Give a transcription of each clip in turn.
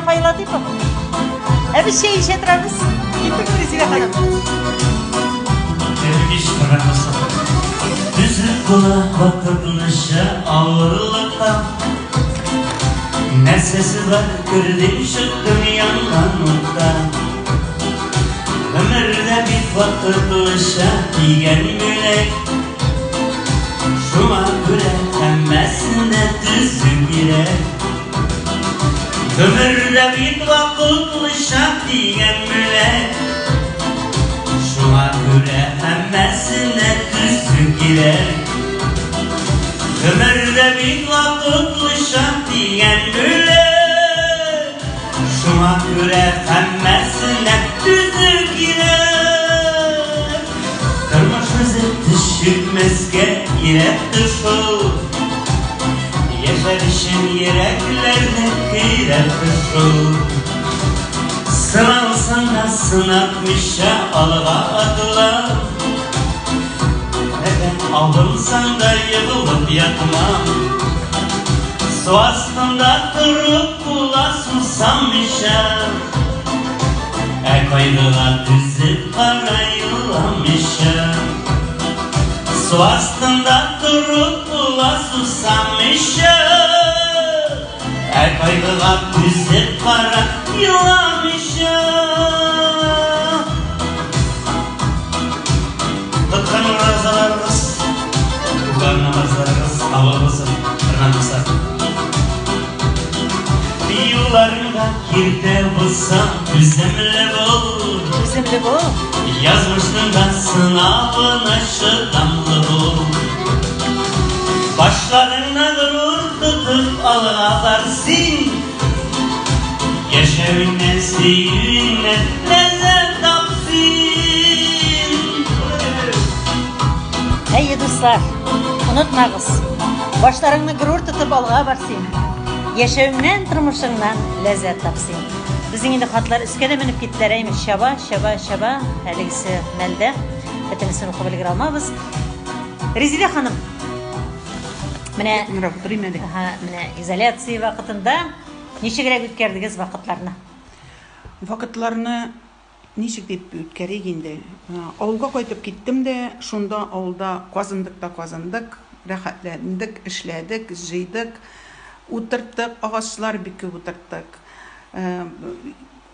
Рафаил Латыйпов. Ә без чәй эчә торабыз. Киттек, Резидә ханым. Хәерле кич, хөрмәтле дуслар. Төзек була вакытлыча авырлыкта. Нәрсәсе бар, кердем, чыктым янган утта. Гомердә бит вакытлыча дигән бүләк. Шуңа күрә һәммәсен дә төзү кирәк. Гомердә бит вакытлыча дигән бүләк. Шуңа күрә һәммәсен дә төзү кирәк. Гомердә бит вакытлыча дигән бүләк. Шуңа күрә һәммәсенә түзү кирәк. Тормыш үзе төшермәскә кирәктер шул. Яшәр өчен йөрәкләрне көйрәтер шул. Сыналсаң да сынатмыйча алга атла. Әгәр абынсаң да егылып ятма. Су астында торып була сусамыйча. Ә кайгыга түзеп кара еламыйча. Су астында торып була сусамыйча. Ә кайгыга түзеп кара еламыйча. Тоткан уразаларыгыз, укыган намазларыгыз кабул булсын, хөрмәтле дуслар. Юлларыңда киртә булса, түземле бул. Түземле бул. Язмышның да сынавына чыдамлы бул. Башларыңны горур тотып алга бар син. Яшәвеңнән, сөюеңнән ләззәт тап син. Әйе, дуслар, онытмагыз. Башларыңны горур тотып алга бар син. Яшәвеңнән, тормышыңнан ләззәт тап син. Безнең инде хатлар өскә дә менеп киттеләр, әйме, чаба, чаба, чаба. Әлегесе мәлдә бөтенесен укып өлгерә алмабыз. Резидә ханым, менә Якынрак утырыйм әле. Ага, менә изоляция вакытында ничегрәк үткәрдегез вакытларны? Вакытларны ничек дип үткәрик инде? Авылга кайтып киттем дә, шунда авылда казындык та казындык, рәхәтләндек, эшләдек, җыйдык, утырттык, агачлар бик күп утырттык.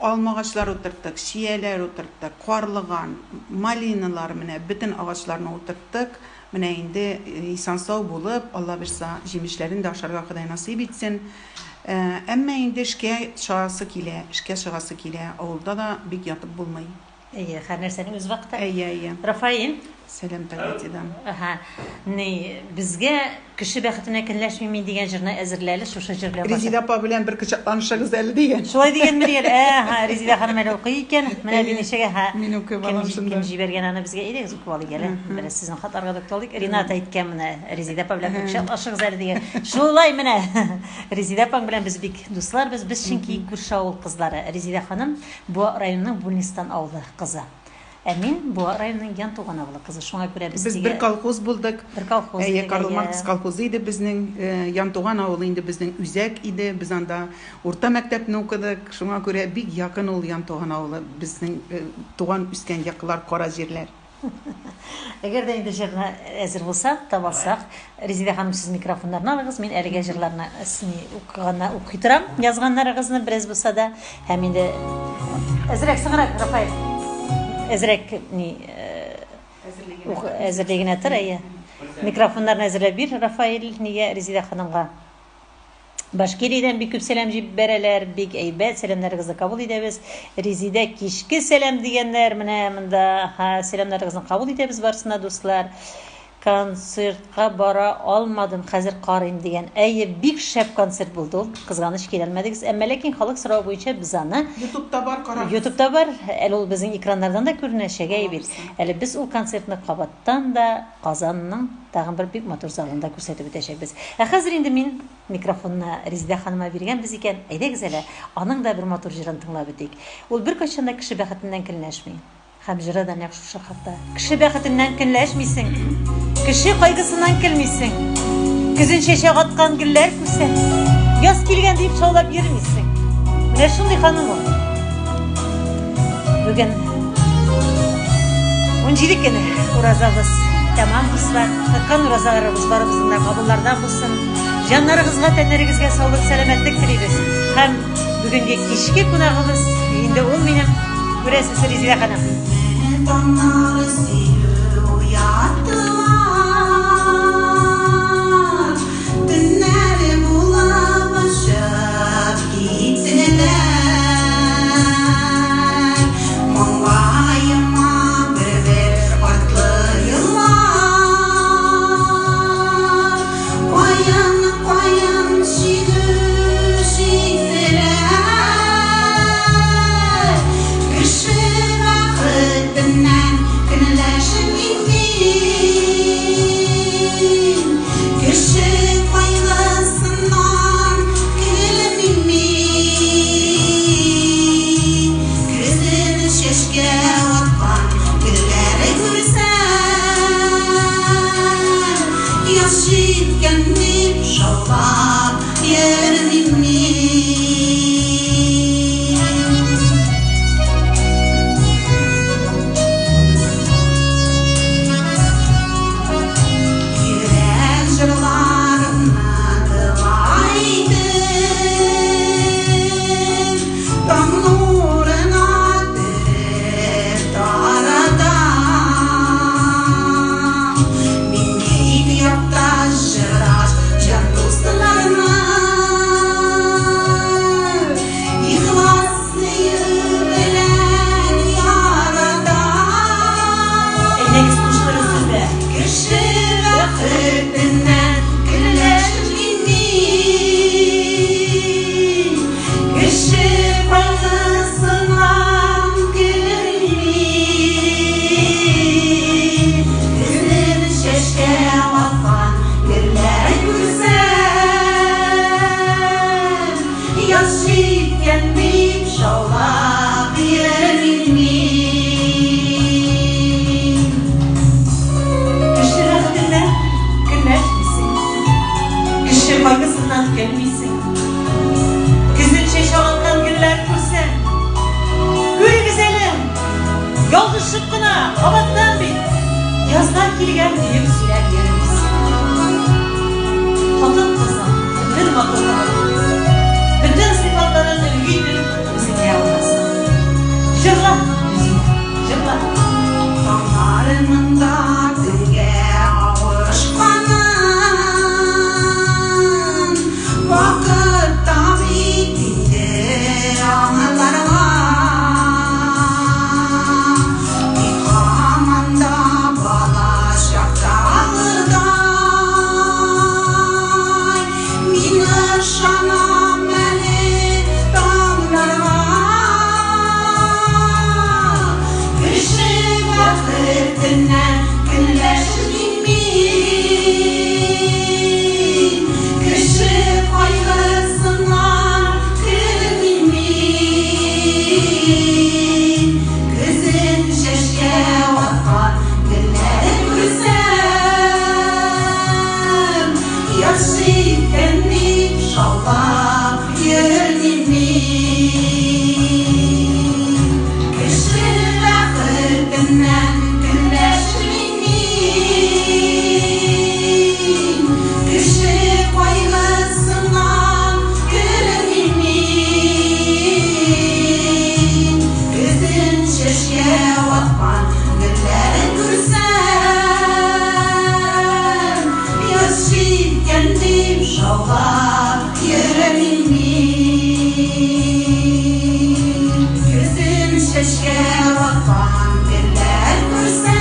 Алма агачлары утырттык, чияләр утырттык, карлыган, малиналар, менә бөтен агачларны утырттык. Менә инде исән-сау булып, Алла бирса, җимешләрен дә ашарга Ходай насыйп итсен. Әмма инде эшкә чыгасы килә, эшкә чыгасы килә, авылда да бик ятып булмый. Әйе, һәр нәрсәнең үз вакыты. Әйе, әйе. Рафаэль. Сәлам Тольяттидан. Аһа. Ни, безгә Кеше бәхетенә көнләшмим мин дигән җырны әзерлә әле, шушы җыр белән Резидә апа белән бер кочакланышыгыз әле дигән. Шулай дигәнме дигән? Әһә, Резидә ханым әле укый икән. Менә бинешегә, һә. Мин укый балам шунда. Кем җибәргән аны безгә? Әйдәгез укып алыйк әле. Бераз сезнең хатларга тукталыйк. Ренат әйткән менә, Резидә апа белән бер кочаклашыгыз әле дигән. Шулай менә. Резидә апаң белән без бик дуслар без. Без чөнки күрше авыл кызлары. Резидә ханым Буа районының Бүлнистан авылы кызы. Ә мин Буа районының Янтуган авылы кызы. Шуңа күрә без Без бер колхоз булдык. Бер колхоз Әйе, Карл Маркс колхозы иде безнең. Янтуган авылы инде безнең үзәк иде. Без анда урта мәктәпне укыдык. Шуңа күрә бик якын ул Янтуган авылы. Безнең туган үскән яклар, кара җирләр. Әгәр дә инде җырны әзер булса, таба алсак, Резидә ханым, сез микрофоннарны алыгыз, мин әлегә җырларны укыганна укый торам, язганнарыгызны бераз булса да. Һәм инде әзрәк соңрак, Рафаэль. Әзрәк ни әзерли генә тор, әйе. Микрофоннарны әзерләп бир, Рафаэль, нигә Резидә ханымга. Башкириядән бик күп сәлам җибәрәләр, бик әйбәт, сәламнәрегезне кабул итәбез. Резидә кичке сәлам дигәннәр, менә монда, ха, сәламнәрегезне кабул итәбез барысына, дуслар. Концертка бара алмадым, хәзер карыйм дигән. Әйе, бик шәп концерт булды ул. Кызганыч, килә алмадыгыз. Әмма ләкин халык соравы буенча без аны Ютубта бар, карагыз. Ютубта бар. Әле ул безнең экраннардан да күренәчәк, әйе бит. Әле без ул концертны кабаттан да Казанның тагын бер бик матур залында күрсәтеп үтәчәкбез. Ә хәзер инде мин микрофонны Резидә ханыма биргәнбез икән, әйдәгез әле, аның да бер матур җырын тыңлап үтик. Ул беркайчан да кеше бәхетеннән көнләшми. Һәм җыры да нәкъ шушы хакта. Кеше бәхетеннән көнләшмисең, Кеше кайгысыннан көлмисең. Көзен чәчәк аткан гөлләр күрсәң, Яз килгән диеп шаулап йөрмисең. Менә шундый ханым ул. Бүген 17 көн уразабыз тәмам, дуслар. Тоткан уразаларыбыз барыбызның да кабуллардан булсын. Җаннарыгызга, тәннәрегезгә саулык, сәламәтлек телибез. Һәм бүгенге кичке кунагыбыз инде ул минем, күрәсез, Резидә ханым. Таңнары сөю уяттылар, Төннәре булып очып киттеләр. Маңгаема бер-бер артлы еллар, Каен, каен чигү чиктеләр. Кеше бәхетеннән көнләшмим мин, Кеше кайгысыннан көлмим мин. Көзен чәчкә аткан гөлләр күрсәм, Яз җиткән дип шаулап йөрмим мин. Йөрәк җырларымны дога итеп, Таң нурына төреп таратам. Мин бит якташ, җырдаш җан дусларны, Ихлас сөю белән яратам. Әйдәгез, кушылыгыз сез дә. Кеше бәхетеннән көнләшмим мин, Кеше кайгысыннан көлмим мин. Көзен чәчкә аткан гөлләр күрсәм, Яз җиткән дип шаулап йөрмим мин. Кеше бәхетеннән көнләшмисең, Кеше кайгысыннан көлмисең. Көзен чәчәк аткан гөлләр күрсәң, Күрегез әле, ялгышып кына, кабаттан бит, Язлар килгән диеп сөйләп йөрмисең. Хатын-кызның бөтен матурлыгын, бөтен сыйфатларын өлге итеп үзеңә аласың. Җырла, Рузия, җырла. Таңнарының да төнгә авышканын Вакыт та бит инде аңларга. Тик һаман да бала чактагыдай Мин ышанам әле таңнарга. Кеше бәхетеннән көнләшмим мин, Кеше кайгысыннан көлмим мин. Көзен чәчкә аткан гөлләр күрсәм, Яз җиткән дип шаулап йөрмим мин. Кеше бәхетеннән көнләшмим мин, Кеше кайгысыннан көлмим мин. Көзен чәчкә аткан гөлләр күрсәм, Яз җиткән дип шаулап йөрмим мин. Көзен чәчкә аткан гөлләр күрсәм,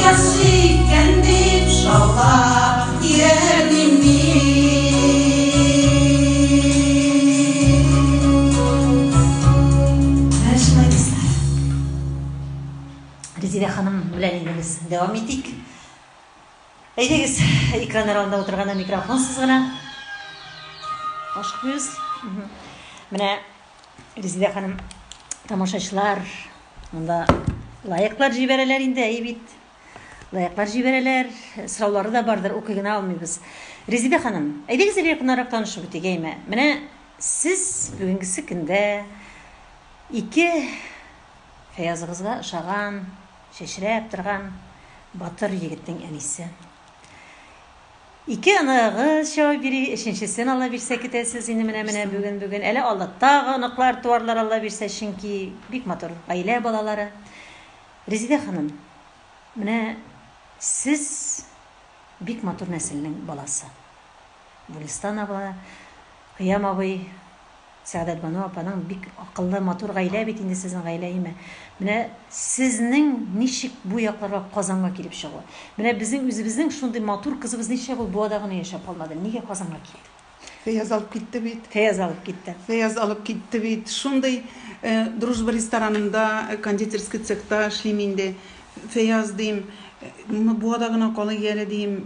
Яз җиткән дип шаулап йөрмим мин. Менә шулай, дуслар. Резидә ханым белән инде без дәвам итик. Әйдәгез, экраннар алдында утырганда микрофонсыз гына. Ашыкмыйбыз. Менә Резидә ханым, тамашачылар монда лайклар җибәрәләр инде, әй бит. Лайклар җибәрәләр, сораулары да бардыр, укый гына алмыйбыз. Резидә ханым, әйдәгез әле якыннанрак танышып үтик, әйме? Менә сез бүгенгесе көндә ике Фәязыгызга ошаган, чәчрәп торган батыр егетнең әнисе. Ике оныгыгыз чабып йөри, өченчесен Алла бирсә көтәсез инде менә менә бүген бүген. Әле алда тагы оныклар туарлар Алла бирсә, чөнки бик матур гаилә балалары. Резидә ханым, менә сез бик матур нәселнең баласы. Гөлстан апа, Кыям абый, Сәгадәтбану апаның бик акыллы, матур гаилә бит инде сезнең гаилә, име? Менә сезнең ничек бу якларга Казанга килеп чыгу? Менә безнең үзебезнең шундый матур кызыбыз нишләп ул Буада гына яшәп калмады? Нигә Казанга килде? Фәяз алып китте бит. Фәяз алып китте. Фәяз алып китте бит. Шундый Дружба ресторанында кондитерский цехта эшлим инде. Фәяз, дим, Буада гына калыйк әле, дим.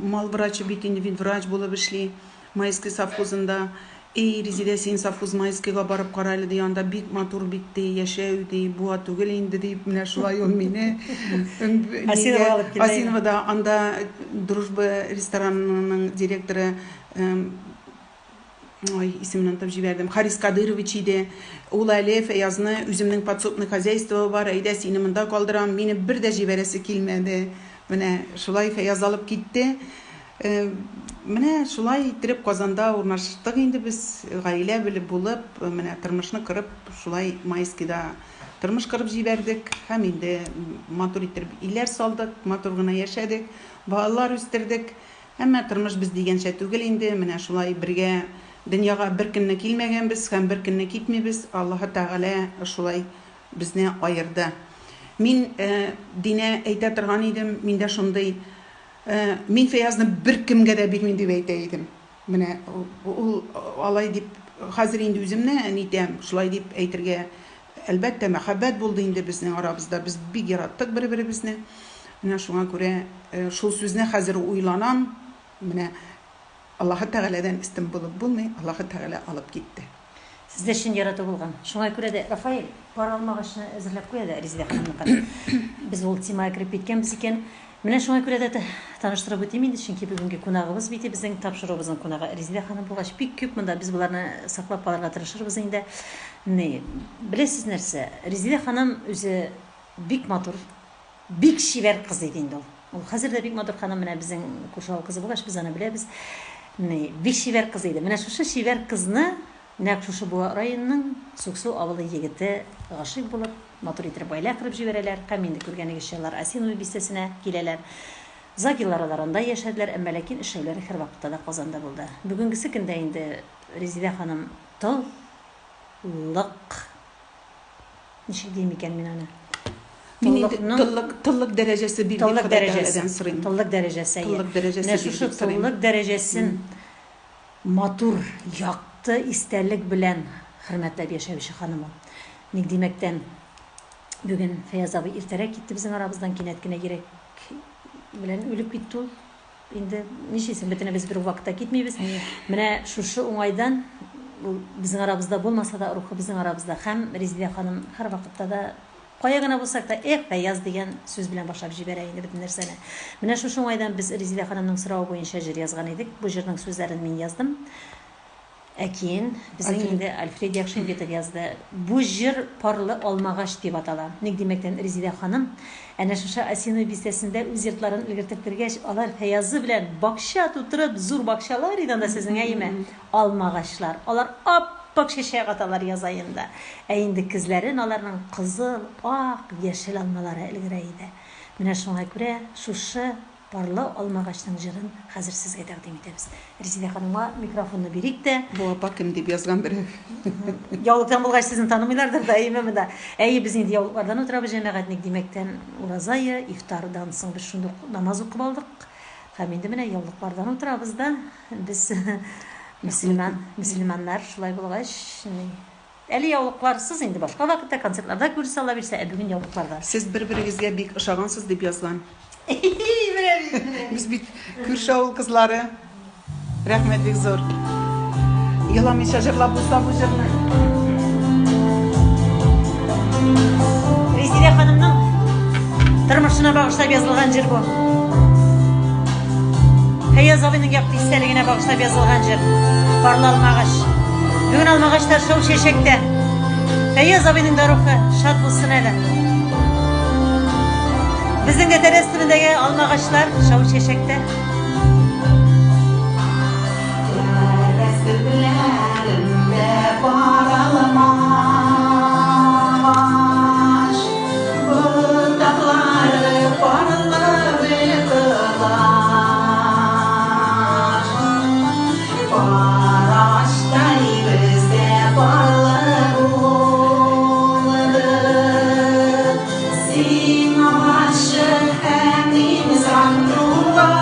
Мал врачы бит инде, ветврач булып эшли. Майский совхозында. Эй, Резидә, син совхоз Майскийга барып кара әле, ди, анда бик матур бит, ди, яшәү, ди, Буа түгел инде, дип, менә шулай ул мине Осиново алып килде. Осиновода, анда Дружба ресторанының директоры, ой, исемен онытып җибәрдем, Харис Кадырович иде. Ул әле Фәязны, үземнең подсобный хозяйство бар, әйдә, сине монда калдырам, мине бер дә җибәрәсе килмәде. Менә шулай Фәяз алып китте. Менә шулай иттереп Казанда урнаштык инде без, гаилә белеп булып, менә тормышны корып, шулай Майскийда тормыш корып җибәрдек һәм инде матур иттереп өйләр салдык, матур гына яшәдек, балалар үстердек. Әмма тормыш без дигәнчә түгел инде, менә шулай бергә дөньяга бер көнне килмәгәнбез һәм бер көнне китмибез, Аллаһы Тәгалә шулай безне аерды. Мин, Динә, әйтә торган идем, миндә шундый Мин Фәязны беркемгә дә бирмим дип әйтә идем. Менә ул алай дип, хәзер инде үземне нитәм, шулай дип әйтергә, әлбәттә, мәхәббәт булды инде безнең арабызда, без бик яраттык бер-беребезне. Менә шуңа күрә шул сүзне хәзер уйланам, менә Аллаһы Тәгаләдән өстен булып булмый, Аллаһы Тәгалә алып китте. Сездә чын ярату булган. Шуңа күрә дә, Рафаэль, пар алмагачны әзерләп куй әле Резидә ханымныкын. Без ул темага кереп киткәнбез икән. Менә шуңа күрә дә таныштырып үтим инде, чөнки бүгенге кунагыбыз бит безнең тапшыруыбызның кунагы Резидә ханым булгач, бик күп монда без боларны саклап калырга тырышырбыз инде. Ни, беләсез нәрсә, Резидә ханым үзе бик матур, Бик чибәр кыз иде инде ул. Ул хәзер дә бик матур ханым, менә безнең күрше авыл кызы булгач, без аны беләбез. Ни, бик чибәр кыз иде. Менә шушы чибәр кызны нәкъ шушы Буа районының Суксу авылы егете гашыйк булып, матур иттереп гаилә корып җибәрәләр. Һәм инде күргәнегезчә, алар Осиново бистәсенә киләләр. Озак еллар алар анда яшәделәр, әмма ләкин эшләүләре һәрвакытта да Казанда булды. Бүгенгесе көндә инде Резидә ханым тол лык. Ничек дим икән мин аны? Мин инде тыллык, тыллык дәрәҗәсе бир дип Ходай Тәгаләдән сорыйм. Тыллык дәрәҗәсе, әйе. Тыллык дәрәҗәсе Менә шушы тыллык дәрәҗәсен матур, якты истәлек белән хөрмәтләп яшәүче ханым ул. Ник димәктән, бүген Фәяз абый иртәрәк китте безнең арабыздан, кинәт кенә йөрәк белән үлеп китте ул. Инде нишлисең, бөтенебез бер үк вакытта китмибез. Менә шушы уңайдан ул безнең арабызда булмаса да, рухы безнең арабызда. Һәм Резидә ханым һәрвакытта да кая гына булсак та, эх, Фәяз дигән сүз белән башлап җибәрә инде бөтен нәрсәне. Менә шушы уңайдан без Резидә ханымның соравы буенча җыр язган идек. Бу җырның сүзләрен мин яздым. Ә киен безнең инде Альфред Якшимбетов язды. Бу җыр Парлы алмагач дип атала. Ник димәктән, Резидә ханым әнә шушы Осиново бистәсендә үз йортларын өлгертеп кергәч, алар Фәязы белән бакча тутырып, зур бакчалар иде анда сезнең, әйеме? Алмагачлар. Алар ап-ак чәчәк аталар яз аенда. Ә инде көзләрен аларның кызыл, ак, яшел алмалары өлгерә иде. Менә шуңа күрә шушы Парлы алмагачның җырын хәзер сезгә тәкъдим итәбез. Резидә ханымга микрофонны бирик тә. Бу апа кем дип язган берәү. Яулыктан булгач сезне танымыйлардыр да, әйеме монда. Әйе, без инде яулыклардан утырабыз, җәмәгать, ник димәктән, ураза ае, ифтардан соң без шундук намаз укып алдык. Һәм инде менә яулыклардан утырабыз да. Без мөселман, мөселманнар, шулай булгач, ни. Әле яулыкларсыз инде башка вакытта концертларда күрсә Алла бирсә, ә бүген яулыкларда. Сез бер-берегезгә бик ошагансыз дип язган. Менә бит, менә бит. Без бит күрше авыл кызлары. Рәхмәт бик зур. Еламыйча җырлап булса бу җырны. Резидә ханымның тормышына багышлап язылган җыр бу. Фәяз абыйның якты истәлегенә багышлап язылган җыр. Парлы алмагач. Бүген алмагачлар шау чәчәктә. Фәяз абыйның да рухы шат булсын әле. Безнең дә тәрәз төбендәге алмагачлар шау чәчәктә. Тәрәз төпләрендә пар алмагач, Ботаклары парлы бер колач. Пар агачтай без дә парлы булдык. Син агачы һәм мин сандугач.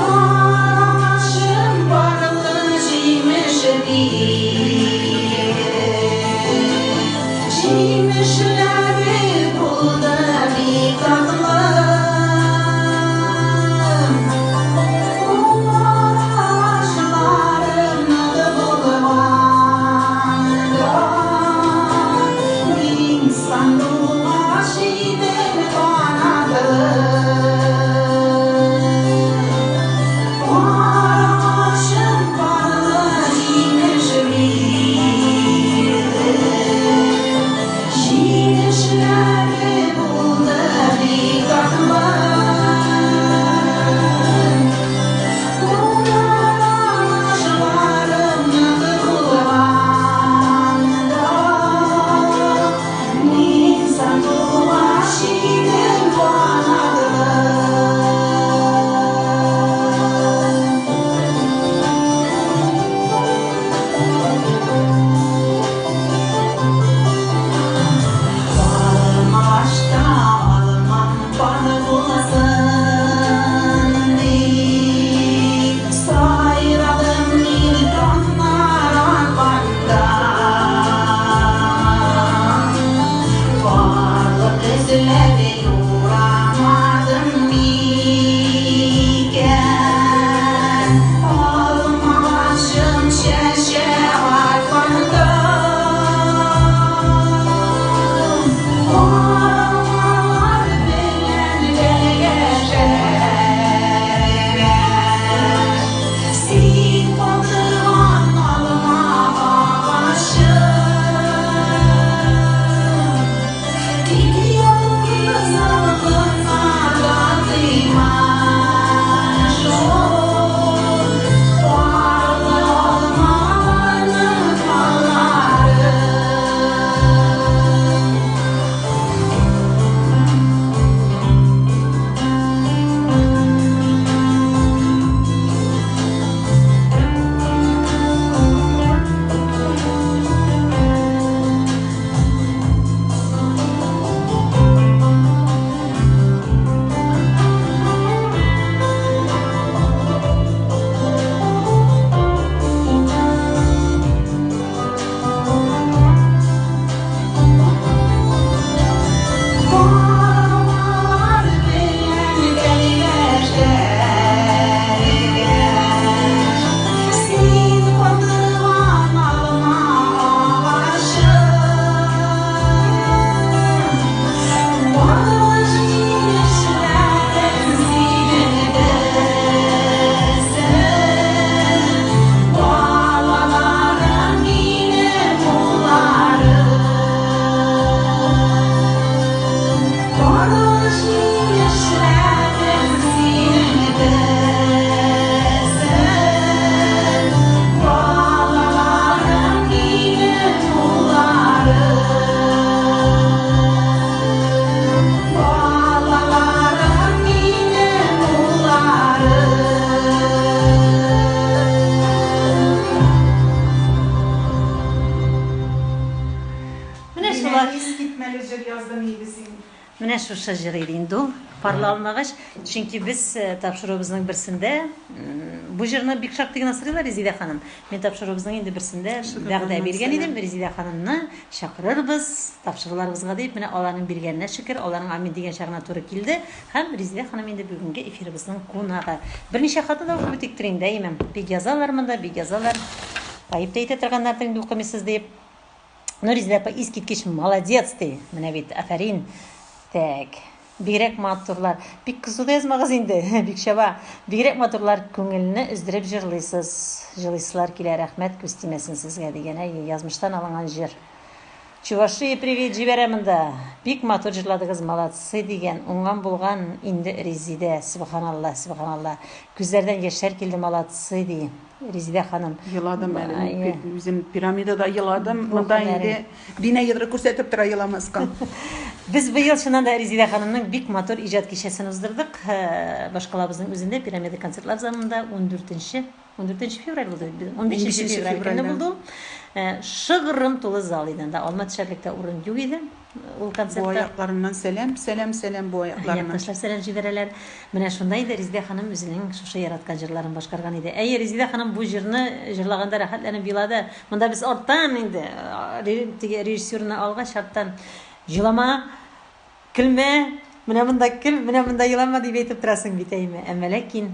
Пар агачым парлы җимеш бирде. Җимешләре булды бик татлы. Агачларым нык булганда, мин сандугач идем канатлы. Агачым парлы җимеш бирде. Җимешләре булды бик татлы. Агачларым нык булганда, мин сандугач идем канатлы. Алмашта алмам пар булсын дип, сайрадым мин таңнар атканда. Барлык эзләп юрамадым микән? Алмагачым чәчәк атканда. Алмалар белән бәлгәшәгәч, син калдырган алма агачым. Тик ялгызым гына татыймын шул парлы алмаларның балларын. Алмалар белән бәлгәшәгәч, син калдырган алма агачым. Барлык җимешләрен синең төсен, балаларым минем улларым. Барлык җимешләрен синең төсен, балаларым минем улларым. Балаларым минем улларым. Менә шулай. Искитмәле җыр яздың инде син. Менә шушы җыр иде инде ул, Парлы алмагач. Чөнки без тапшыруыбызның берсендә бу җырны бик шактый гына сорыйлар, Резидә ханым. Мин тапшыруыбызның инде берсендә вәгъдә биргән идем, Резидә ханымны чакырырбыз тапшыруларыбызга дип. Менә аларның биргәненә шөкер, аларның амин дигән чагына туры килде. Һәм Резидә ханым инде бүгенге эфирыбызның кунагы. Берничә хатны да укып үтиктер инде, әйеме? Бик язалар монда, бик язалар. Гаеп тә итә торганнардыр инде укымыйсыз дип. Ну, Резидә апа, искиткеч молодец ди. Менә бит, афәрин. Так. Бигрәк матурлар. Бик кызу да язмагыз инде, бик чаба. Бигрәк матурлар, күңелне өздереп җырлыйсыз. Җылыйсылар килә, рәхмәт, күз тимәсен сезгә, дигән. Әйе, язмыштан алынган җыр. Чувашия привет җибәрә монда. Бик матур җырладыгыз, молодцы, дигән. Уңган булган инде Резидә, сөбханалла, сөбханалла. Күзләрдән яшьләр килде, молодцы, ди Резидә ханым. Еладым әле мин, үзем пирамидада еладым. Монда инде Динә йодрык күрсәтеп тора еламаска. Без быел чыннан да Резидә ханымның бик матур иҗат кичәсен уздырдык. Башкалабызның үзендә Пирамида концертлар залында 14 14 февраль булды бит. 15 февраль көнне булды ул. Шыгрым тулы зал иде анда. Алма төшәрлек тә урын юк иде ул концертта. Бу аякларыннан сәлам, сәлам, сәлам бу аякларына. Якташлар сәлам җибәрәләр. Менә шунда инде Резидә ханым үзенең шушы яраткан җырларын башкарган иде. Әйе, Резидә ханым бу җырны җырлаганда рәхәтләнеп елады. Монда без арттан инде теге режиссерны алгач арттан җылама, көлмә, менә монда көл, менә монда елама дип әйтеп торасың бит, әйме. Әмма ләкин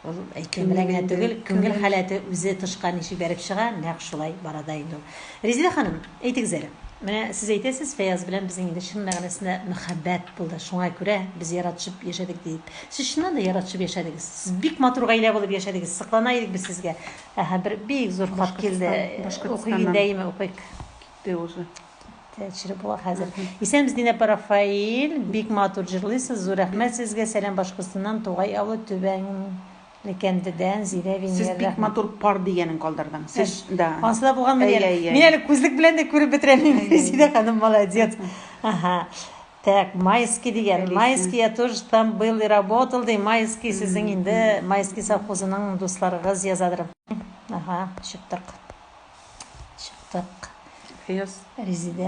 ул әйткән белән генә түгел, күңел халәте үзе тышка ничек бәреп чыга, нәкъ шулай бара да инде ул. Резеда ханым, әйтегез әле. Менә сез әйтәсез, Фәяз белән безнең инде чын мәгънәсендә мәхәббәт булды. Шуңа күрә без яратышып яшәдек диеп. Сез чыннан да яратышып яшәдегез. Сез бик матур гаилә булып яшәдегез. Соклана идек без сезгә. Әһә, бер бик зур хат килде. Укыйк инде, әйеме, укыйк. Китте уже. Тәэсире була хәзер. Исәнмесез, Динә апа, Рафаэль. Бик матур җырлыйсыз. Зур рәхмәт сезгә. Сәлам Башкортстаннан, Тугай авылы, Түбән Лекәндедән, Зилә Венера. Сез бик матур пар дигәнен калдырдың. Сез, да. Ансы да булганмы әле? Мин әле күзлек белән дә күреп бетерәмим. Зилә ханым, молодец. Ага. Так, Майский дигән. Майский я тоже там был и работал, ди. Майский сезнең инде Майский совхозының дусларыгыз язадыр. Ага, чыктык. Чыктык. Фаяз. Резидә.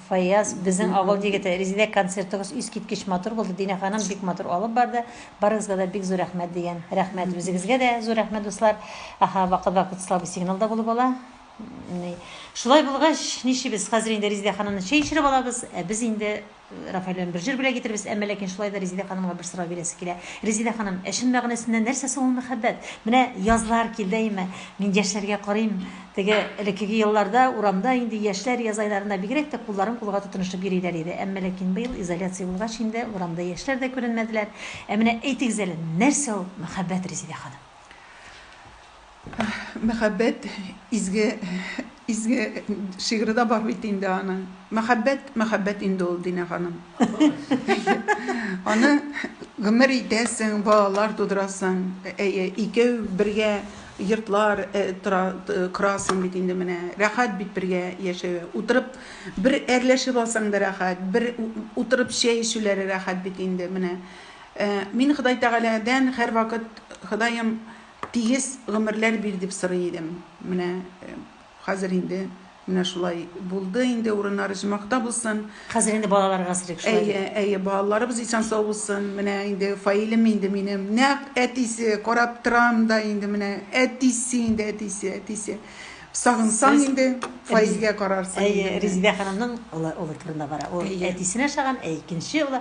Фаяз, безнең авыл егете. Резидә, концертыгыз искиткеч матур булды. Динә ханым бик матур алып барды. Барыгызга да бик зур рәхмәт дигән. Рәхмәт үзегезгә дә зур рәхмәт, дуслар. Аха, вакыт-вакыт слабый сигнал да булып ала. Шулай булгач, нишлибез? Хәзер инде Резидә ханымны чәй эчереп алабыз, ә без инде Рафаэль белән бер җыр бүләк итербез, әмма ләкин шулай да Резидә ханымга бер сорау бирәсе килә. Резидә ханым, ә чын мәгънәсендә нәрсә соң ул мәхәббәт? Менә язлар килде, әйеме? Мин яшьләргә карыйм, теге элеккеге елларда урамда инде яшьләр яз айларында бигрәк тә кулларын кулга тотынышып йөриләр иде. Әмма ләкин быел изоляция булгач инде урамда яшьләр дә күренмәделәр. Ә менә әйтегез әле, нәрсә ул мәхәббәт, Резидә ханым? Мәхәббәт изге, изге шигыре дә бар бит инде аның. Мәхәббәт, мәхәббәт инде ул, Динә ханым. Аны гомер итәсең, балалар тудырасың. Әйе, икәү бергә йортлар э, тора, корасың бит инде менә. Рәхәт бит бергә яшәве. Утырып, бер әрләшеп алсаң да рәхәт, бер утырып чәй эчүләре рәхәт бит инде менә. Э, мин Ходай Тәгаләдән һәрвакыт, Ходаем, Тигез гомерләр бир дип сорый идем. Менә хәзер инде менә шулай булды инде, урыннары оҗмахта булсын. Хәзер инде балаларга сорыйк шулай дип. Әйе, әйе, балаларыбыз исән-сау булсын. Менә инде Фаилем инде минем нәкъ әтисе, карап торам да инде менә әтисе инде, әтисе, әтисе. Сагынсаң инде Фаилгә карарсың инде. Әйе, Резидә ханымның улы, улы турында бара. Ул әтисенә ошаган, ә икенче улы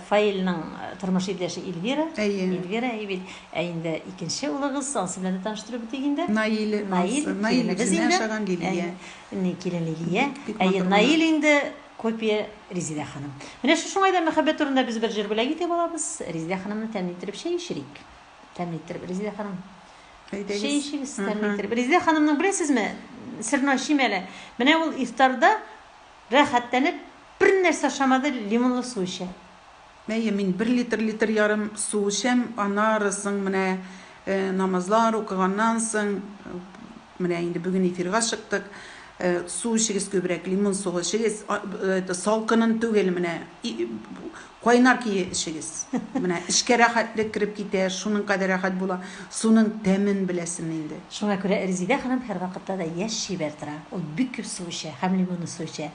Фаилнең тормыш иптәше Эльвира. Әйе. Эльвира, әйе бит. Ә инде икенче улыгыз, ансы белән дә таныштырып үтик инде. Наил, Наил, Наил үзенә ошаган Лилия. Ни, килен Лилия. Әйе, Наил инде копия Резидә ханым. Менә шушы уңайдан мәхәббәт турында без бер җыр бүләк итеп алабыз. Резидә ханымны тәмле иттереп чәй эчерик. Тәмле иттереп, Резидә ханым. Әйдәгез. Чәй эчегез, тәмле иттереп. Резидә ханымның беләсезме, серен ачыйм әле. Менә ул ифтарда рәхәтләнеп бер нәрсә ашамады, лимонлы су эчә. Әйе, мин бер литр, литр ярым су эчәм, аннары соң менә намазлар укыганнан соң, менә инде бүген эфирга чыктык, су эчегез күбрәк, лимон суы эчегез, это салкынын түгел, менә кайнар көе эчегез. Менә эчкә рәхәтлек кереп китә, шуның кадәр рәхәт була, суның тәмен беләсен инде. Шуңа күрә Резидә ханым һәрвакытта да яшь чибәр тора. Ул бик күп су эчә һәм лимонлы су эчә.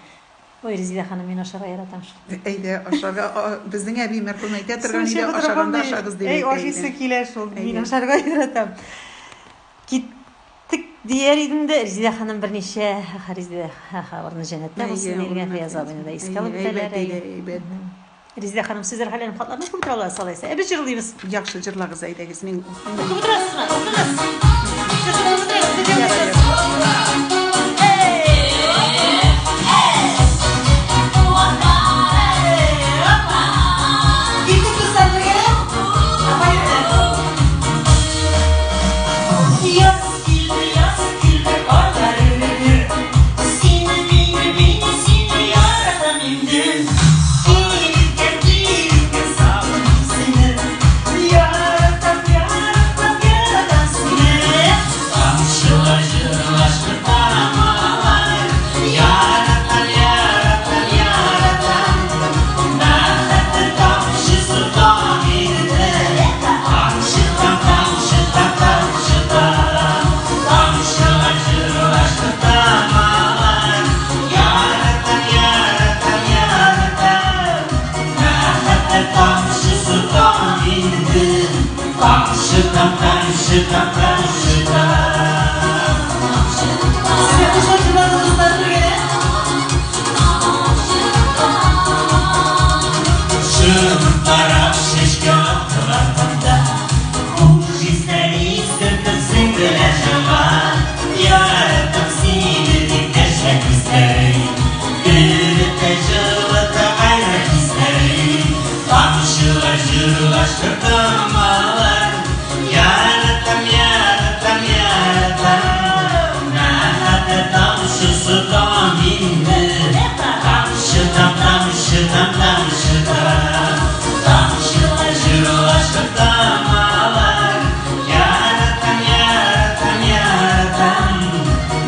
Ой, Резидә ханым, мин ашарга яратам шул. Әйдә, ашарга, безнең әби мәрхүм әйтә торган иде, ашаганда ашагыз дип әйтә иде. Әй, ашыйсы килә шул, мин ашарга яратам. Киттек дияр идем дә, Резидә ханым берничә, Резидә, урыны җәннәттә булсын, диелгән Фаяз абыйны да искә алып үтәләр. Әйбәт, әйбәт. Резидә ханым, сез рәхәтләнеп хатларны укып утыра аласыз алайса. Ә без җырлыйбыз. Яхшы, җырлагыз, әйдәгез, мин Укып утырасызмы? Укыгыз. Сез укып утырыгыз, без җырлыйбыз. Тамчы там, тамчы там. Сезгә кушылып җырлады дуслар бергә. Шымтарап чәчкә аттылар таңда. Хуш исләр исертеп сеңделәр җанга. Яратам сине дип дәшә күзләрең. Эретә, җылыта гайрәт хисләрең. Тамчылар җырлаштыр тамалар. Яратам, яратам, яратам. Мәхәббәт тамчысы там инде. Тамчы там, тамчы там, тамчы там. Тамчылар җырлаштыр тамалар. Яратам, яратам, яратам.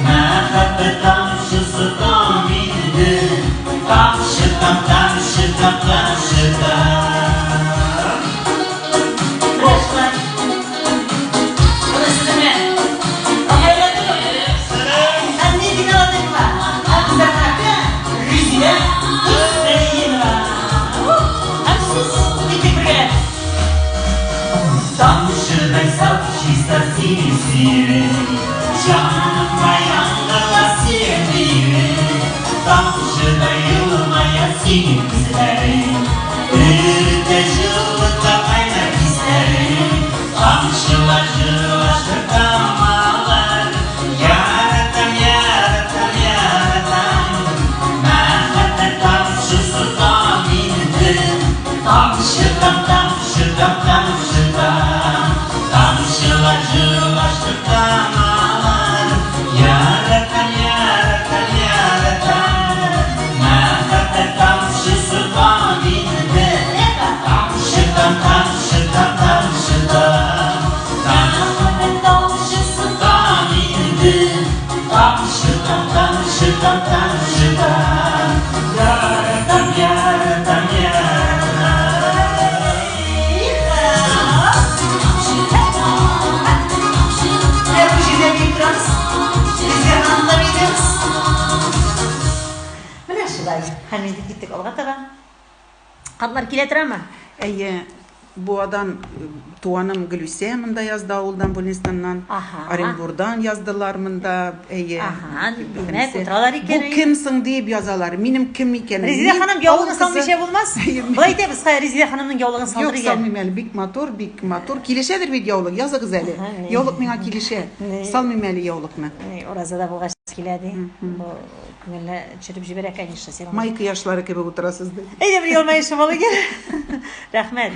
Мәхәббәт тамчысы там инде. Тамчы там, тамчы там, тамчы там. Менә шулай. Моны сезнең белән Гаилә Һәм нинди Галатаева, һәм сәхнәдә Рүзилә Хөсәенова. Һәм сез киттек бергәләп. Тамчыдай саф, чиста синең сөюең, Җаныма яңгырла сөю-биюең. Тамчыдай елмая синең күзләрең, Эретә, җылыта кайнар хисләрең. Тамчылар җырлаштыр тамалар. Яратам, яратам, яратам. Мәхәббәт тамчысы там инде. Тамчы там, тамчы там, тамчы там. Тамчылар җырлаштыр тамалар. Яратам, яратам, яратам. Мәхәббәт тамчысы там инде. Тамчы там, тамчы там, тамчы там. Мәхәббәт тамчысы там инде. Тамчы там, тамчы там, тамчы там. Яратам, яратам, яратам. Менә бу җирдә биеп торабыз. Безгә ханымга биетәбез. Менә шулай. Һәм инде киттек алга таба. Хатлар килә торамы? Әйе, Буадан туганым Гөлүсә монда язды, авылдан, больницаннан. Оренбурдан яздылар монда, әйе. Аһа, димәк, утыралар икән. Бу кем соң дип язалар. Минем кем икәнем. Резидә ханым, яулыгын салмыйча булмас. Болай итәбез, хәзер Резидә ханымның яулыгын салдырыйк әле. Юк, салмыйм әле. Бик матур, бик матур. Килешәдер бит яулык, языгыз әле. Яулык миңа килешә. Салмыйм әле яулыкны. Уразада булгач килә ди. Бу күңелне төшереп җибәрә, конечно, син. Май кояшлары кебек утырасыз ди. Әйдә бер елмаешып алыйк әле. Рәхмәт.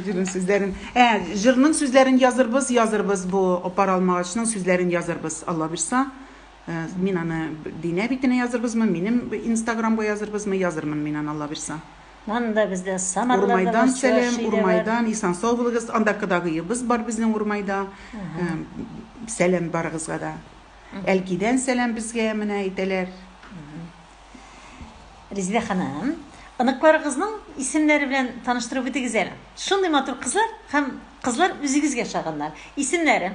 Җырның сүзләрен. Ә, җырның сүзләрен язырбыз, язырбыз бу Пар алмагачның сүзләрен язырбыз, Алла бирса. Мин аны Динә битенә язырбызмы, минем Инстаграмга язырбызмы, язырмын мин аны, Алла бирса. Монда бездә Самарлар да бар, Урмайдан сәлам, Чувашия дә бар. Урмайдан, исән-сау булыгыз. Анда кодагыебыз бар безнең Урмайда. Сәлам барыгызга да. Әлкидән сәлам безгә, менә әйтәләр. Резидә ханым, оныкларыгызның исемнәре белән таныштырып үтегез әле. Шундый матур кызлар һәм кызлар үзегезгә ошаганнар. Исемнәре?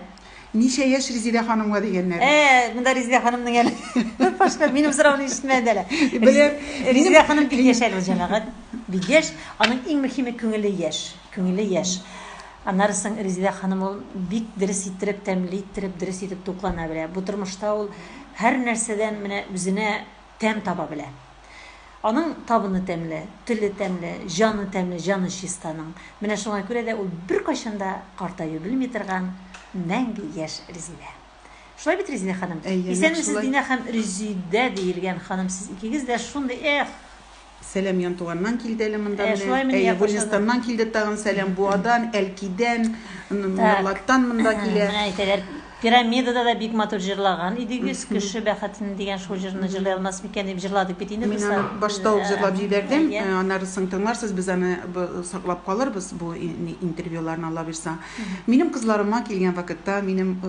Ничә яшь Резидә ханымга дигәннәр. Ә, монда Резидә ханымның әле башка минем сорауны ишетмәде әле. Беләм. Резидә ханым бик яшь әле ул, җәмәгать. Бик яшь. Аның иң мөһиме күңеле яшь. Күңеле яшь. Аннары соң Резидә ханым ул бик дөрес иттереп, тәмле иттереп, дөрес итеп туклана белә. Бу тормышта ул һәр нәрсәдән менә үзенә тәм таба белә. Аның табыны тәмле, теле тәмле, җаны тәмле, җаны чиста аның. Менә шуңа күрә дә ул беркайчан да картаю белми торган мәңге яшь Резидә. Шулай бит, Резидә ханым? Әйе, нәкъ Исәнмесез, шулай. Динә һәм Резидә диелгән ханым, сез икегез дә шундый, эх! Сәлам Янтуганнан килде әле монда Ә, менә. шулаймыни, Әйе, я кайчан? Гөлнистаннан килде тагын сәлам. Буадан, Әлкидән, Так. Нурлаттан монда килә. Менә әйтәләр, Пирамидада да бик матур җырлаган идегез, Кеше бәхетен дигән шул җырны җырлый алмас микән дип җырладык бит инде, Мин дуслар. аны башта ук җырлап җибәрдем. Әйе. Аннары соң тыңларсыз, без аны саклап калырбыз, бу интервьюларны, Алла бирса. Минем кызларыма килгән вакытта минем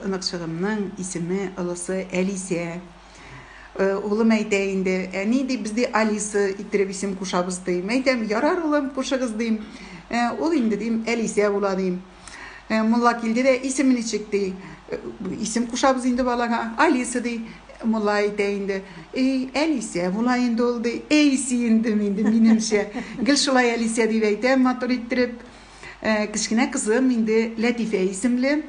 оныкчыгымның исеме олысы Әлисә. Улым әйтә инде, әни, ди, без ди Алиса иттереп исем кушабыз, ди. Мәйтәм, ярар, улым, кушыгыз, дим. Ул инде, дим, Әлисә була, дим. Мулла килде дә, исеме ничек, ди. Исем кушабыз инде балага, Алиса, ди. Мулла әйтә инде, эй, Әлисә була инде ул, ди. Эй, сөендем инде, минемчә. Гел шулай Әлисә дип әйтәм, матур иттереп. Кечкенә кызым инде Ләтифә исемле.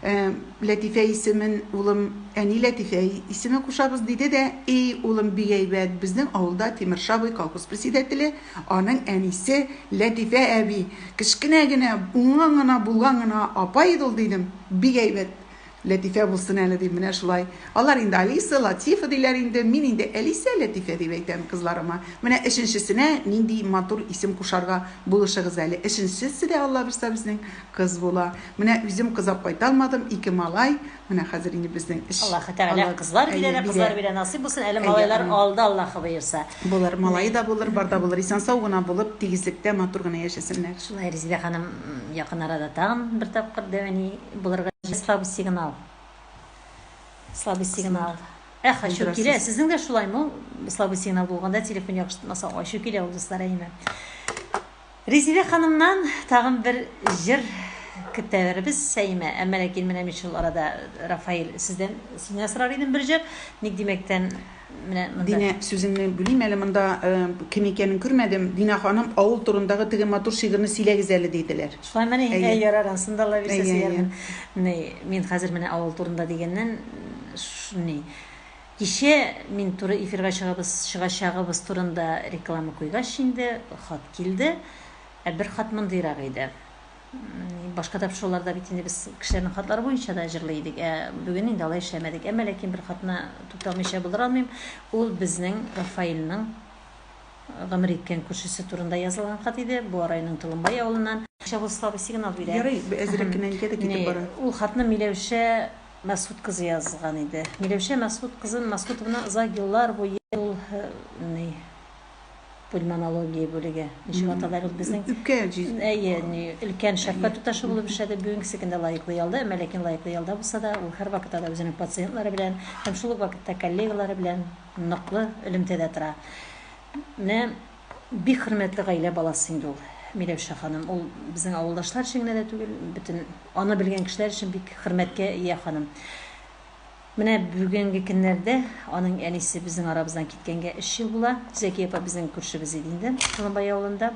Ләтифә исемен улым, әни Ләтифә исеме кушабыз, диде дә, эй, улым, бик әйбәт, безнең авылда Тимерша абый колхоз председателе, аның әнисе Ләтифә әби, кечкенә генә, уңган гына, булган гына апа иде ул, дидем, бик әйбәт. Ләтифә булсын әле, дим, менә шулай. Алар инде Алиса, Латифа диләр инде, мин инде Әлисә, Ләтифә дип әйтәм кызларыма. Менә өченчесенә нинди матур исем кушарга булышыгыз әле. Өченчесе дә, Алла бирса, безнең кыз була. Менә үзем кыз алып кайта алмадым, ике малай. Менә хәзер инде безнең эш. Аллаһы Тәгалә кызлар бирә дә, кызлар бирә, насыйп булсын, әле малайлар алда, Аллаһы боерса. Булыр, малае да булыр, бар да булыр. Исән-сау гына булып, тигезлектә матур гына яшәсеннәр. Шулай, Резидә ханым, якын арада тагын бер тапкыр дәү әни булырга Слабый сигнал. Слабый сигнал. Эх, ачу килә. Сезнең дә шулаймы ул? Слабый сигнал булганда телефон яхшы тотмаса, ачу килә ул, дуслар, әйеме? Резидә ханымнан тагын бер җыр көтәбез, әйеме? Әмма ләкин менә мин шул арада, Рафаэль, сездән синнән сорар идем бер җыр. Ник димәктән, менә монда. Динә, сүзеңне бүлим әле, монда кем икәнен күрмәдем. Динә ханым, авыл турындагы теге матур шигырьне сөйләгез әле, диделәр. Шулаймыни? Әй, ярар, ансын да Алла бирсә сөйләрмен. Ни, мин хәзер менә авыл турында дигәннән, ни, кичә мин туры эфирга чыгабыз, чыгачагыбыз турында реклама куйгач инде, хат килде. Ә бер хат мондыйрак иде. Башка тапшыруларда бит инде без кешеләрнең хатлары буенча да җырлый идек. Ә бүген инде алай эшләмәдек. Әмма ләкин бер хатны тукталмыйча булдыра алмыйм. Ул безнең Рафаэльның гомер иткән күршесе турында язылган хат иде. Буа районының Толымбай авылыннан. Ул слабый сигнал бирә. Ярый, әзрәк кенә әйдә дә китеп бара. Ул хатны Миләүшә Мәсгут кызы язган иде. Миләүшә Мәсгут кызы Мәсгутовна озак еллар буе ул ни пульмонология бүлеге, ничек атала ул безнең? Үпкә җиз. Әйе, ни, өлкән шәфкать туташы булып эшләде. Бүгенгесе көндә лаеклы ялда, әмма ләкин лаеклы ялда булса да, ул һәрвакытта да үзенең пациентлары белән һәм шул ук вакытта коллегалары белән ныклы элемтәдә тора. Менә бик хөрмәтле гаилә баласы инде ул Миләүшә ханым. Ул безнең авылдашлар өчен генә дә түгел, бөтен аны белгән кешеләр өчен бик хөрмәткә ия ханым. Менә бүгенге көннәрдә аның әнисе безнең арабыздан киткәнгә өч ел була. Зәкия апа безнең күршебез иде инде, Колымбай авылында.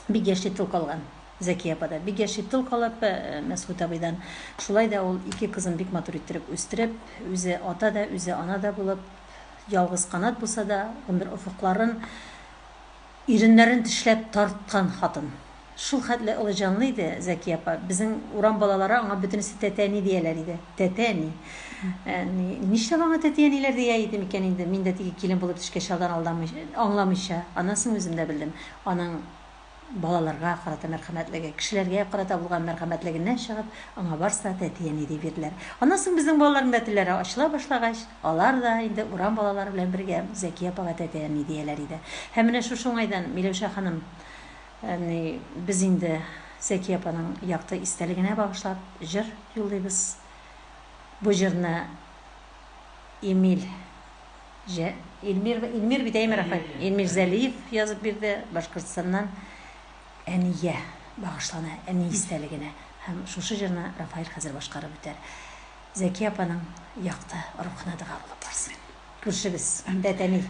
Бик яшьли тол калган Зәкия апа да. Бик яшьли тол калып, Мәсгуть абыйдан. Шулай да ул ике кызын бик матур иттереп үстереп, үзе ата да, үзе ана да булып, ялгыз канат булса да, гомер офыкларын Иреннәрен тешләп тарткан хатын. Шул хәтле олы җанлы иде Зәкия апа. Безнең урам балалары аңа бөтенесе тәтә-әни дияләр иде. Тәтә-әни. Ни, нишләп аңа тәти-әниләр дия идем икән инде, мин дә теге килен булып төшкәч алдан алдамый, аңламыйча. Аннан соң үзем дә белдем. Аның балаларга карата мәрхәмәтлеге, кешеләргә карата булган мәрхәмәтлегеннән чыгып, аңа барысы да тәти-әни ди бирделәр. Аннан соң безнең балаларның да телләре ачыла башлагач, Алар да инде урам балалары белән бергә Зәкия апага тәтәй-әни дияләр иде. Һәм менә шушы уңайдан, Миләүшә ханым, ни, без инде Зәкия апаның якты истәлегенә багышлап җыр юллыйбыз. Бу җырны Эмиль Җә, Эльмир, Эльмир бит, әйеме, Рафаэль? Эльмир Зәлиев язып бирде, Башкортстаннан әнигә багышлана, әни истәлегенә. Һәм шушы җырны Рафаэль хәзер башкарып үтәр. Зәкия апаның якты рухына дога булып барсын. Күршебез, тәтәни.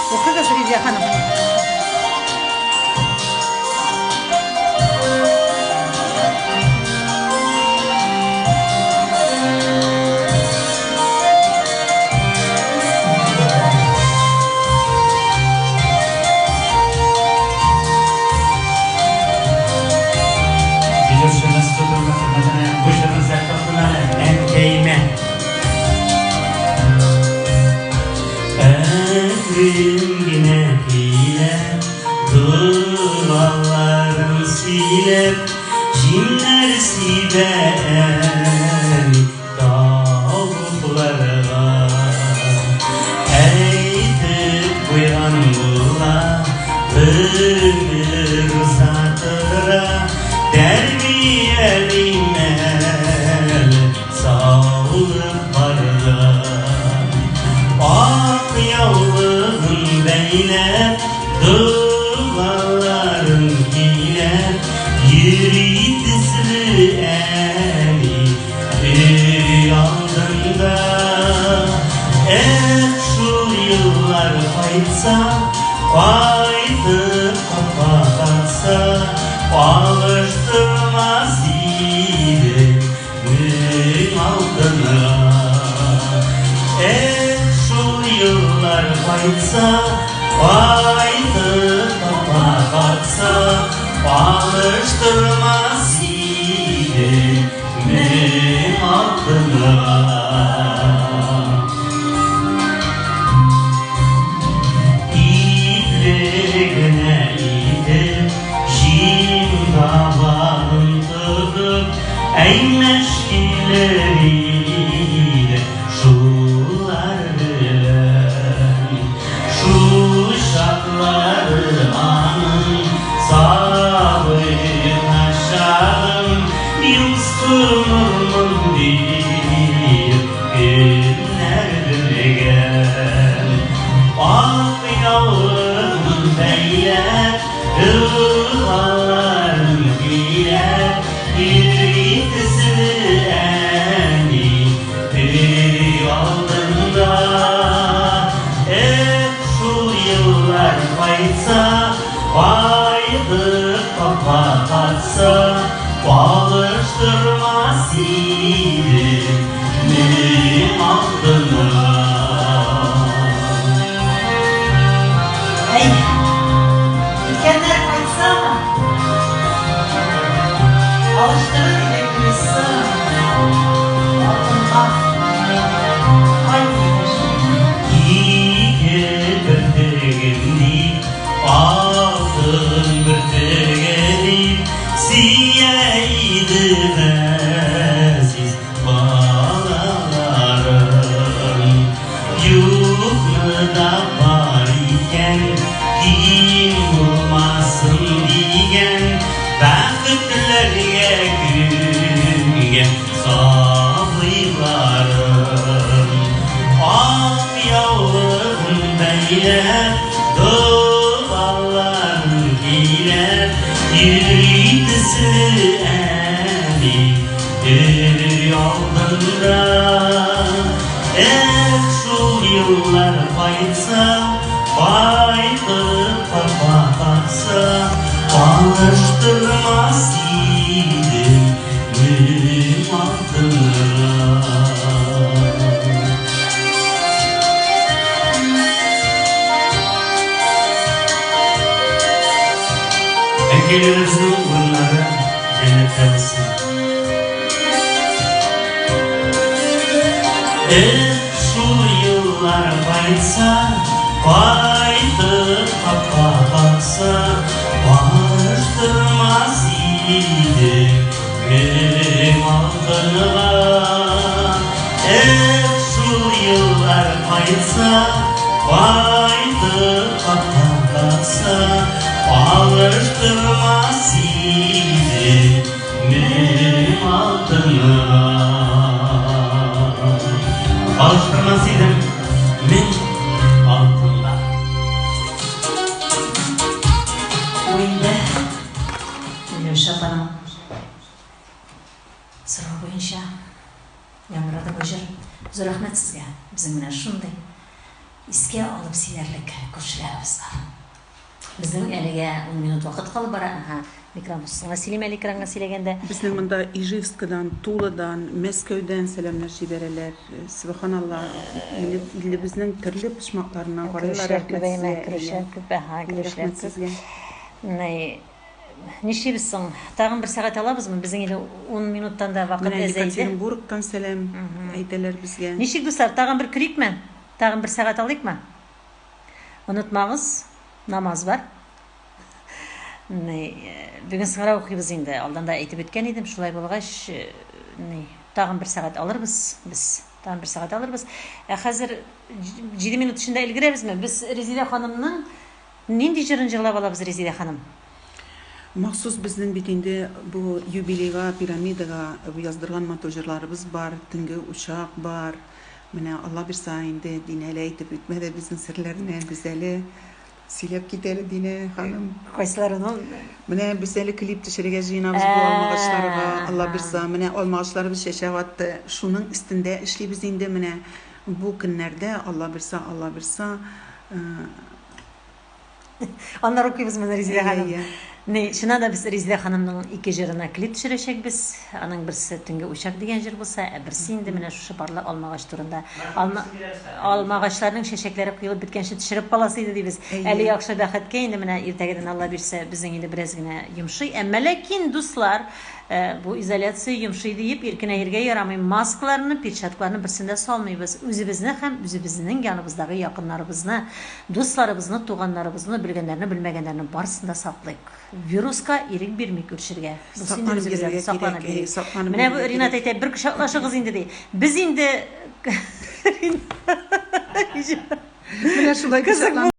Укыгыз, Ризия ханым. Миләүшә Мәсгутовна хөрмәтенә бу җырны сәк таптым әле, әнкәемә. Әкрен генә килә, Догаларын сөйләп, җимнәр сибә әни тавыкларга. Әйтеп куйган була, гомер уза тора, тәрбиялим әле саулык барда. Ак яулыгын бәйләп, Догаларын көйләп йөри. Кайтып капка какса, алыштырмас идем мең алтынга. Эх, шул еллар кайтса, кайтып капка какса, алыштырмас идем мең алтынга. Ипле генә итеп, җим табагын тотып, әймәш килер иде шулар белән. Шул чаклары аның сабыйга чагым, юксынырмын дип кемнәр белгән. Ак яулыгын бәйләп, Юлларын биләп, йөри төсле әни өй алдында. Эх, шул еллар кайтса, кайтып капка какса, алыштырмас идем мең алтынга. Әй, үткәннәр кайтсамы? Алыштырыр идек буйсы алтынга. Кайт, имеш. Ике бөртеген дип, алтын бөртеге дип, сөя иде газиз балаларын. Юкны да бар иткән, ким булмасын дигән, бәхетләргә күмгән сабыйларын. Ак яулыгын бәйләп, догаларын көйләп, йөри төсле әни өй алдында. Эх, шул еллар кайтса, кайтып капка какса, алыштырмас идем мең алтынга. Әнкәйләребезнең урыннары җәннәттә булсын. Эх, шул еллар кайтса, кайтып капка какса, алыштырмас идем мең алтынга. Эх, шул еллар кайтса, кайтып капка какса, алыштырмас идем мең алтынга. Алыштырмас идем мең алтынга. Бу инде Миләүшә апаның соравы буенча яңгырады бу җыр. Зур рәхмәт сезгә, безнең менә шундый искә алып сөйләрлек күршеләребез бар. Безнең әлегә ун минут вакыт калып бара. Әһә, микрофонга сөйлим әле экранга сөйләгәндә. Безнең монда Ижевскидан, Туладан, Мәскәүдән сәламнәр җибәрәләр. Сөбханалла, илебезнең төрле почмакларыннан карыйлар. Керүчеләр күбәймә, керүчеләр күп, әһә, керүчеләр күп. Ни, нишлибез соң? Тагын бер сәгать алабызмы? Безнең инде ун минуттан да вакыт Менә әзәйде. Екатеринбургтан сәлам әйтәләр безгә. Ничек, дуслар, тагын бер керикме? Тагын бер сәгать алыйкмы? Онытмагыз, намаз бар. Ни, бүген соңрак укыйбыз инде. Алдан да әйтеп үткән идем. Шулай булгач, ни, тагын бер сәгать алырбыз без. Тагын бер сәгать алырбыз. Ә хәзер 7 минут эчендә өлгерәбезме? Без Резидә ханымның нинди җырын җырлап алабыз, Резидә ханым? Махсус безнең бит инде бу юбилейга, пирамидага яздырган матур җырларыбыз бар, Төнге учак бар. Менә Алла бирса инде Динә әле әйтеп үтмәде безнең серләрне, без әле сөйләп кит әле, Динә ханым. Кайсыларын ул? Менә без әле клип төшерергә җыенабыз бу алмагачларга, Алла бирса. Менә алмагачларыбыз чәчәк атты. Шуның өстендә эшлибез инде менә бу көннәрдә, Алла бирса, Алла бирса. Аннары укыйбыз моны, Резидә ханым. Ни, чыннан да без Резидә ханымның ике җырына клип төшерәчәкбез. Аның берсе Төнге учак дигән җыр булса, ә берсе инде менә шушы парлы алмагач турында. Алма алмагачларның чәчәкләре коелып беткәнче төшереп каласы иде дибез. Әле яхшы бәхеткә инде менә иртәгәдән Алла бирсә, безнең инде бераз генә йомшый. Әмма ләкин, дуслар, Бу изоляция йомшый диеп иркенәергә ярамый. Маскаларны, перчаткаларны берсен дә салмыйбыз. Үзебезне һәм үзебезнең яныбыздагы якыннарыбызны, дусларыбызны, туганнарыбызны, белгәннәрне, белмәгәннәрне барысын да саклыйк. Вируска ирек бирмик үрчергә. Бусы инде Сакланып үзебездән. йөрергә Сакланып кирәк, әйе, йөрик. сакланып Менә бу йөрергә Ринат кирәк. әйтә, бер кочаклашыгыз инде, ди. Без инде Менә шулай Кызык кочакланып.